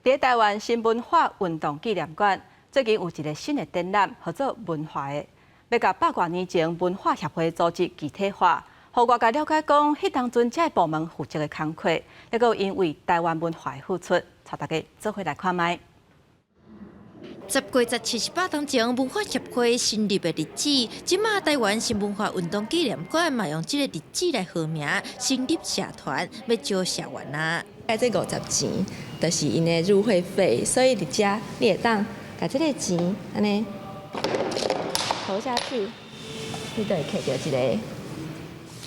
佇台灣新文化運動紀念館，最近有一个新的展覽，號做文化的，欲共百外年前文化協會組織具體化，予外界了解講，彼當陣這个部門負責的工課，抑閣有𪜶為台灣文化的付出，帶大家做伙來看覓。10月78冬前，文化協會成立的日子，這馬台灣新文化運動紀念館嘛用這个日子來號名，成立社團，欲招社員啊。啊，這50錢，就是𪜶的入會費，所以佇遮你會當共這个錢按呢投下去，你就會摕著一个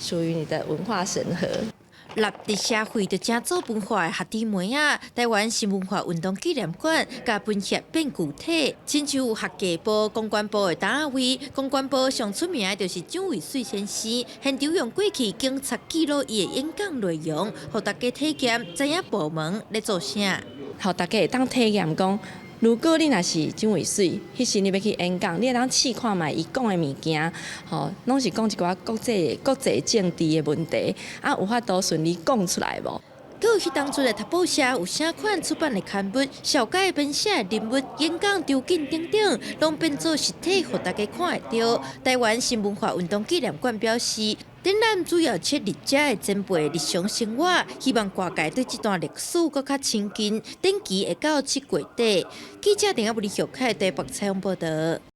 屬於你的文化神盒。立佇社會就正做文化的學弟妹仔，台灣新文化運動紀念館共文協變具體，親像有學藝部、公關部的單位，公關部上出名的就是蔣渭水先生，現場用過去警察記錄伊的演講內容，予大家體驗，知影部門咧做啥。予大家會當體驗講，如果你若是蔣渭水，彼時你欲去演講，你會當試看覓伊講的物件，吼，攏是講一寡國際國際政治的問題，啊，有法度順利講出來無？閣有彼當陣的讀報社有啥款出版的刊物，紹介編寫人物、演講場景等等，攏變做實體，予大家看會著。台灣新文化運動紀念館表示，展覽主要切入遮的前輩日常生活，希望外界對這段歷史閣較親近。展期會到7月底。記者鄭阿布里小凱台北採訪報導。